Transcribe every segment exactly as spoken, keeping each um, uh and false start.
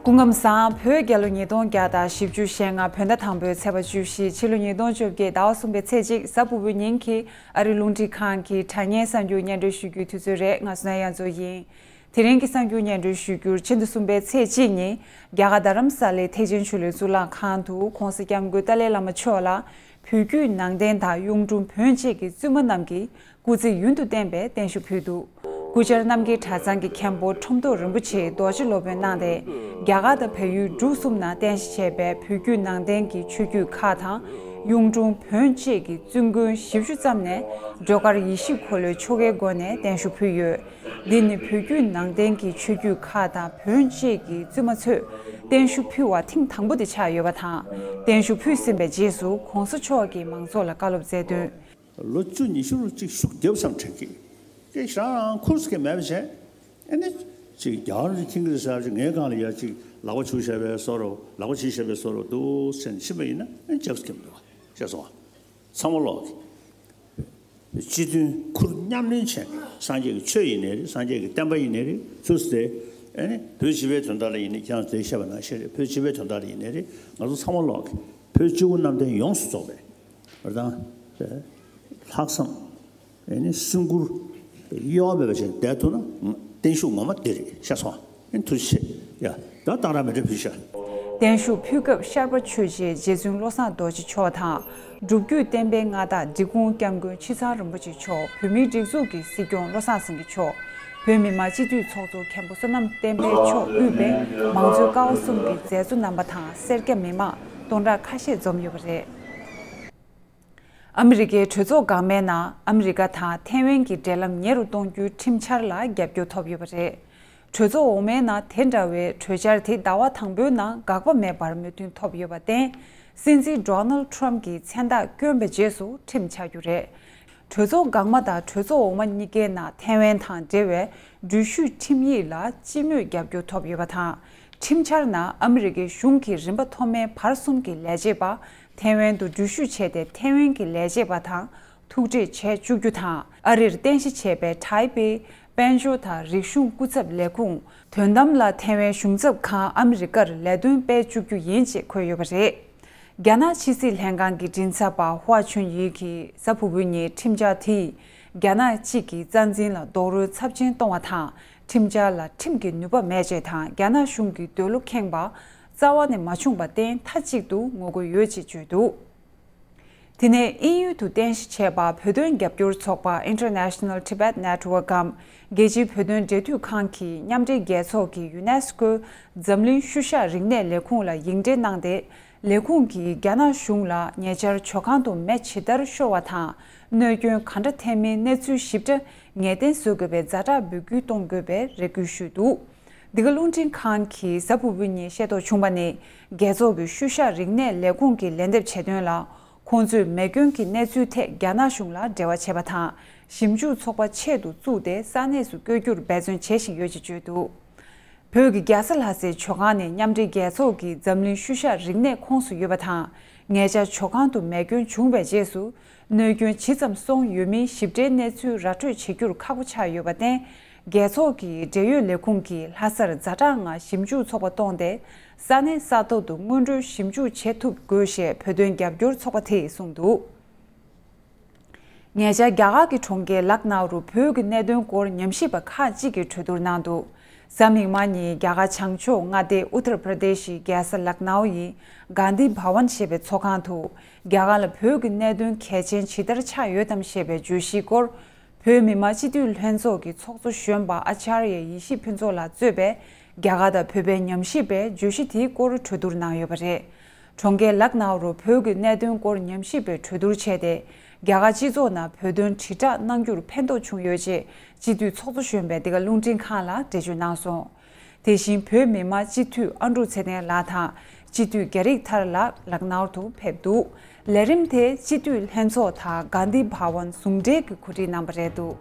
སྐུ་ཁམས་བཟང་། བོད་རྒྱལ་ལོ་ཉིས་སྟོང་བརྒྱ་དང་བཞི་བཅུ་ཞེ་ལྔ་བོད་ཟླ་དང་པོའི་ཚེས་པ་བཅུ་བཞི། ཕྱི་ལོ་ཉིས་སྟོང་བཅོ་བརྒྱད་ཟླ་བ་གསུམ་པའི་ཚེས་གཅིག་གཟའ་ཕུར་བུའི་ཉིན་གྱི་ཨ་རིའི་རླུང་འཕྲིན་ཁང་གི་དྲ་བརྙན་གསར་འགྱུར་སྙན་སྒྲོན་ཞུ་རྒྱུའི་དུས་ཚོད་རེད། ང་བསོད་ནམས་དབྱངས་མཚོ་ཡིན། དེ་རིང་གི་གསར་འགྱུར་སྙན་སྒྲོན་ཞུ་རྒྱུར། ཕྱི་ཟླ་གསུམ་པའི་ཚེས་གཅིག་ཉིན་རྒྱ་གར་རྡ་རམ་ས་ལའི་ཐེག་ཆེན་ཆོས་གླིང་གཙུག་ལག་ཁང་དུ་༸གོང་ས་༸སྐྱབས་མགོན་ཏཱ་ལའི་བླ་མ་མཆོག་ལ་བོད་བརྒྱུད་ནང་བསྟན་དང་གཡུང་དྲུང་བོན་བཅས་ཀྱི་བཙུན་མ་རྣམས་ཀྱིས་སྐུ་ཚེ་ཡུན་དུ་བརྟན་པའི་བརྟན་བཞུགས་ཕུལ་འདུག་སྐུ་བཅར་རྣམ་རྒྱལ་གྲྭ་ཚང་གི་མཁན་པོ་ཁྲོམ་ཐོག་རིན་པོ་ཆེས་རྡོ་རྗེ་སློབ་དཔོན་གནང་སྟེ། རྒྱ་གར་དང་བལ་ཡུལ་འབྲུག་གསུམ་ན་རྟེན་གཞི་བྱས་པའི་བོད་བརྒྱུད་ནང་བསྟན་གྱི་ཆོས་བརྒྱུད་ཁག་དང་གཡུང་དྲུང་བོན་བཅས་ཀྱི་བཙུན་དགོན་བཞི་བཅུ་ཙམ་ནས་སྒྲོལ་དཀར་ཡེ་ཤེས་འཁོར་ལོའི་ཆོ་གའི་སྒོ་ནས་བརྟན་བཞུགས་ཕུལ་ཡོད། འདི་ནི་བོད་བརྒྱུད་ནང་བསྟན་གྱི་ཆོས་བརྒྱུད་ཁག་དང་བོན་བཅས་ཀྱི་བཙུན་མ་ཚོས་བརྟན་བཞུགས་ཕུལ་བ་ཐེངས་དང་པོ་དེ་ཆགས་ཡོད་པ་དང་། བརྟན་བཞུགས་ཕུལ་ཟིན་པའི་རྗེས་སུ་༸གོང་ས་མཆོག་གིས་མང་ཚོགས་ལ་བཀའ་སློབ་སྩལ་དོན། ལོ་བཅུ་ཉི་ཤུ་རུ་གཅིག་ཤུགས་རྒྱབ་བསམ་དྲན་གི། ཀྱེ་ཞང་རང་ཁུར་སི་ཀེ་མེད་པ་བྱས། ཨེ་ནི། ཅིག་རྒྱ་གར་ཁྱིང་གི་ཟེར་ཅིག་ངའི་སྒང་ལ་ཡ་ཅིག་ལག་པ་ཆུ་བྱས་པའི་བཟོ་རུ་ལག་པ་ཆུ་བྱས་པའི་བཟོ་རུ་འདུག་ཟེར་ནས་ཕྱིན་པ་ཡིན་ན་ཨེ་རྒྱབ་སི་ཀེ་མི་འདུག་བ། ཤེས་སོང་བ། ཚང་མ་ལོག་གི། སྤྱི་མཐུན་ཁུར་མཉམ་ལེན་བྱས་ནས་སངས་རྒྱས་ཀྱི་ཆོས་ཡིན་ནའི་རེད། སངས་རྒྱས་ཀྱི་བསྟན་པ་ཡིན་ནའི་རེད། ཚུར་ཟེར། ཨེ་ནི་བོད་སྤྱི་པའི་དོན་དག་ལ་ཡིན་ནའི་ཁྱེད་རང་ཚོས་བཤད་པ་ནང་བཞིན་རེད། བོད་སྤྱི་པའི་དོན་དག་ལ་ཡིན་ནའི་རེད། ང་ཚོ་ཚང་མ་ལོག་གི་བོད་སྤྱི་བོ་གནམ་བསྟན་ཡོངས་སུ་རྫོགས་པའི་རེད་དང་། ལྷག་བསམ། ཨེ་ནི་སེམས་ཁུར་གཡོ་བ་མེད་པ་བྱས་བསྡད་ཐུབ་ན་བརྟན་བཞུགས་ངོ་མ་འདི་རེད། ཤེས་སོང་། ཨེ་ཐུགས་རྗེ་ཆེ། ཡ་ད་སྟག་ར་མི་འདྲ་ཕུལ་ཤག་བརྟན་བཞུགས་ཕུལ་སྐབས་ཤར་པ་ཆོས་རྗེ་རྗེ་བཙུན་བློ་བཟང་རྡོ་རྗེ་མཆོག་དང་སྒྲུབ་བརྒྱུད་བསྟན་པའི་མངའ་བདག་འབྲི་གུང་སྐྱབས་མགོན་ཆེ་ཚང་རིན་པོ་ཆེ་མཆོག་བོད་མིའི་སྒྲིག་འཛུགས་ཀྱི་སྲིད་སྐྱོང་བློ་བཟང་སེང་གེ་མཆོག་བོད་མི་མང་སྤྱི་འཐུས་ཚོགས་གཙོ་མཁན་པོ་བསོད་ནམས་བསྟན་འཕེལ་མཆོག་དབུས་པའི་མང་གཙོའི་ཀ་བ་གསུམ་གྱི་མཛད་གཙོ་རྣམ་པ་དང་སེར་སྐྱ་མི་མང་སྟོང་ཕྲག་ཁ་ཤས་འཛོམས་ཡོད་པ་རེད། ཨ་མི་རི་ཀའི་གྲོས་ཚོགས་འགག་མའི་ནང་ཨ་མི་རི་ཀ་དང་ཐའེ་ཝན་གྱི་འབྲེལ་ལམ་ཉེ་རུ་གཏོང་རྒྱུའི་ཁྲིམས་འཆར་ལ་རྒྱབ་སྐྱོར་ཐོབ་ཡོད་པ་རེད། གྲོས་ཚོགས་འོག་མའི་ནང་དེ་འདྲ་བའི་གྲོས་འཆར་དེ་ཟླ་བ་དང་པོའི་ནང་དགག་པ་མེད་པར་མོས་མཐུན་ཐོབ་ཡོད་པར་བརྟེན། སྲིད་འཛིན་ཌོ་ནལ་ཊམ་གྱི་མཚན་རྟགས་བསྐྱོན་པའི་རྗེས་སུ་ཁྲིམས་ཆགས་རྒྱུ་རེད། གྲོས་ཚོགས་འགག་མ་དང་གྲོས་ཚོགས་འོག་མ་གཉིས་ཀའི་ནང་ཐའེ་ཝན་དང་འབྲེལ་བའི་འགྲུལ་བཞུད་ཁྲིམས་ཡིག་ལ་སྤྱི་མོས་རྒྱབ་སྐྱོར་ཐོབ་ཡོད་པ་དང་། ཁྲིམས་འཆར་ནང་ཨ་མི་རི་ཀའི་གཞུང་གི་རིམ་པ་མཐོ་དམན་བར་གསུམ་གྱི་ལས་བྱེད་པ་ཐའེ་ཝན་དུ་འགྲུལ་བཞུད་བྱས་ཏེ་ཐའེ་ཝན་གྱི་ལས་བྱེད་པ་དང་ཐུག་འཕྲད་བྱས་བཅུག་རྒྱུ་དང་། ཨ་རིར་རྟེན་གཞི་བྱས་པའི་ཊའེ་པེ་དཔལ་འབྱོར་དང་རིག་གཞུང་སྐུ་ཚབ་ལས་ཁུངས་དོན་དམ་ལ་ཐའེ་ཝན་གཞུང་ཚབ་ཁང་ཨ་མི་རི་ཀར་ལས་དོན་སྤེལ་བཅུག་རྒྱུ་ཡིན་ཅེས་འཁོད་ཡོད་པ་རེད། རྒྱ་ནག་ཕྱི་སྲིད་ལྷན་ཁང་གི་མགྲིན་ཚབ་པ་ཧྭ་ཆུན་ཡི་གིས་གཟའ་ཕུར་བུ་ཉིན་ཁྲིམས་འཆར་དེས་རྒྱ་ནག་གཅིག་གི་རྩ་འཛིན་ལ་རྡོག་རོལ་ཚབས་ཆེན་གཏོང་བ་དང་། ཁྲིམས་འཆར་ལ་ཁྲིམས་ཀྱི་ནུས་པ་མེད་ཅེས་དང་རྒྱ་ནག་གཞུང་གི་འདོད་བློ་ཁེངས་པ་རྩ་བ་ནས་མ་བྱུང་བར་བརྟེན་མཐའ་གཅིག་ཏུ་ངོ་རྒོལ་ཡོད་ཅེས་བརྗོད་འདུག་དེ་ནས་དབྱིན་ཡུལ་དུ་རྟེན་གཞི་བྱས་པ་བོད་དོན་རྒྱབ་སྐྱོར་ཚོགས་པ་International Tibet Network གམ་རྒྱལ་སྤྱིའི་བོད་དོན་འབྲེལ་མཐུད་ཁང་གིས་མཉམ་འབྲེལ་རྒྱལ་ཚོགས་ཀྱི་ཡུ་ནེ་སི་ཀོའི་འཛམ་གླིང་ཤུལ་བཞག་རིག་གནས་ལས་ཁུངས་ལ་ཡིག་འབྲེལ་གནང་སྟེ། ལས་ཁུངས་ཀྱིས་རྒྱ་ནག་གཞུང་ལ་ཉེ་ཆར་ཇོ་ཁང་དུ་མེ་ཇི་ལྟར་ཤོར་བ་དང་གནོད་སྐྱོན་ག་འདྲ་ཐེབས་མིན་གནས་ཚུལ་ཞིབ་ཕྲ་ངེས་གཏན་བཟོ་དགོས་པའི་ཛ་དྲག་འབོད་སྐུལ་གཏོང་དགོས་པའི་རེ་སྐུལ་ཞུས་འདུག་འདི་ག་རླུང་འཕྲིན་ཁང་གིས་གཟའ་ཕུར་བུ་ཉིན་ཤེས་རྟོགས་བྱུང་བ་ནི། རྒྱལ་ཚོགས་ཀྱི་ཤུལ་བཞག་རིག་གནས་ལས་ཁུངས་ཀྱིས་ལན་འདེབས་བྱས་དོན་ལ། ཁོང་ཚོས་མེ་སྐྱོན་གྱི་གནས་ཚུལ་ཐད་རྒྱ་ནག་གཞུང་ལ་འབྲེལ་བ་བྱས་པ་དང་། ཞིབ་འཇུག་ཚོགས་པ་ཆེད་དུ་བཙུགས་ཏེ་ས་གནས་སུ་བསྐྱོད་རྒྱུར་འབད་བརྩོན་བྱེད་བཞིན་ཡོད་ཅེས་བརྗོད་འདུག་བོད་ཀྱི་རྒྱལ་ས་ལྷ་སའི་ཇོ་ཁང་ནི་མཉམ་འབྲེལ་རྒྱལ་ཚོགས་ཀྱི་འཛམ་གླིང་ཤུལ་བཞག་རིག་གནས་ཁོངས་སུ་ཡོད་པ་དང་། ཉེ་ཆར་ཇོ་ཁང་དུ་མེ་སྐྱོན་བྱུང་བའི་རྗེས་སུ། གནོད་སྐྱོན་ཇི་ཙམ་སོང་ཡོད་མིན་ཞིབ་ཕྲའི་གནས་ཚུལ་ར་སྤྲོད་བྱེད་རྒྱུར་ཁག་པོ་ཆགས་ཡོད་པར་བརྟེན། རྒྱལ་ཚོགས་ཀྱི་འབྲེལ་ཡོད་ལས་ཁུངས་ཀྱིས་ལྷ་སར་ཛ་དྲག་ངང་ཞིབ་འཇུག་ཚོགས་པ་གཏོང་སྟེ། ས་གནས་ས་ཐོག་ཏུ་སྔོན་འགྲོའི་ཞིབ་འཇུག་བྱེད་ཐུབ་དགོས་ཞེས་བོད་དོན་རྒྱབ་སྐྱོར་ཚོགས་པ་དེས་གསུངས་འདུག་ཉེ་ཆར་རྒྱ་གར་གྱི་གྲོང་ཁྱེར་ལག་ནའུ་རུ་བོད་ཀྱི་གནད་དོན་སྐོར་ཉམས་ཞིབ་པ་ཁག་ཅིག་གིས་གྲོས་བསྡུར་གནང་འདུག་གཟའ་མིག་དམར་ཉིན་རྒྱ་གར་བྱང་ཕྱོགས་མངའ་སྡེ་ཨུ་ཏར་པྲ་དེཤ་གི་རྒྱལ་ས་ལག་ནའུ་ཡི་གྷན་དྷི་བྷ་ཝན་ཞེས་པའི་ཚོགས་ཁང་དུ། རྒྱ་གར་ལ་བོད་ཀྱི་གནད་དོན་གལ་ཆེན་ཇི་ལྟར་ཆགས་ཡོད་དམ་ཞེས་པའི་བརྗོད་གཞིའི་སྐོར། བོད་མི་མང་སྤྱི་འཐུས་ལྷན་ཚོགས་ཀྱི་ཚོགས་གཙོ་གཞོན་པ་ཨ་ཅར་ཡ་ཡེ་ཤེས་ཕུན་ཚོགས་ལགས་གཙོས་པའི་རྒྱ་གར་དང་བོད་པའི་ཉམས་ཞིབ་པས་བརྗོད་གཞི་དེའི་སྐོར་གྲོས་བསྡུར་གནང་ཡོད་པ་རེད། གྲོང་ཁྱེར་ལག་ནའུ་རུ་བོད་ཀྱི་གནད་དོན་སྐོར་ཉམས་ཞིབ་པའི་གྲོས་བསྡུར་བྱས་ཏེ། རྒྱ་གར་སྤྱི་ཚོགས་ནང་བོད་དོན་དྲིལ་བསྒྲགས་གནང་རྒྱུར་ཕན་ཐོགས་བྱུང་ཡོད་ཅེས་སྤྱི་འཐུས་ཚོགས་གཙོ་གཞོན་པས་འདི་ག་རླུང་འཕྲིན་ཁང་ལ་འགྲེལ་བརྗོད་གནང་སོང་། དེ་བཞིན་བོད་མི་མང་སྤྱི་འཐུས་ཨ་འབྲུག་ཚེ་བརྟན་ལགས་དང་སྤྱི་འཐུས་རྒྱ་རིགས་ཐར་ལགས་ལག་ནའུ་རུ་ཕེབས་འདུག་ལས་རིམ་དེ་སྤྱི་འཐུས་ལྷན་ཚོགས་དང་གྷན་དྷི་བྷ་ཝན་ཟུང་འབྲེལ་གྱི་གོ་སྒྲིག་གནང་པ་རེད་འདུག་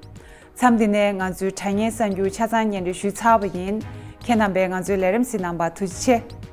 མཚམས་འདི་ནས་ང་ཚོའི་དྲ་བརྙན་གསར་འགྱུར་ཆ་ཚང་སྙན་སྒྲོན་ཞུས་ཚར་བ་ཡིན། ཁྱེད་རྣམ་པས་ང་ཚོའི་ལས་རིམ་གཟིགས་གནང་བར་ཐུགས་རྗེ་ཆེ།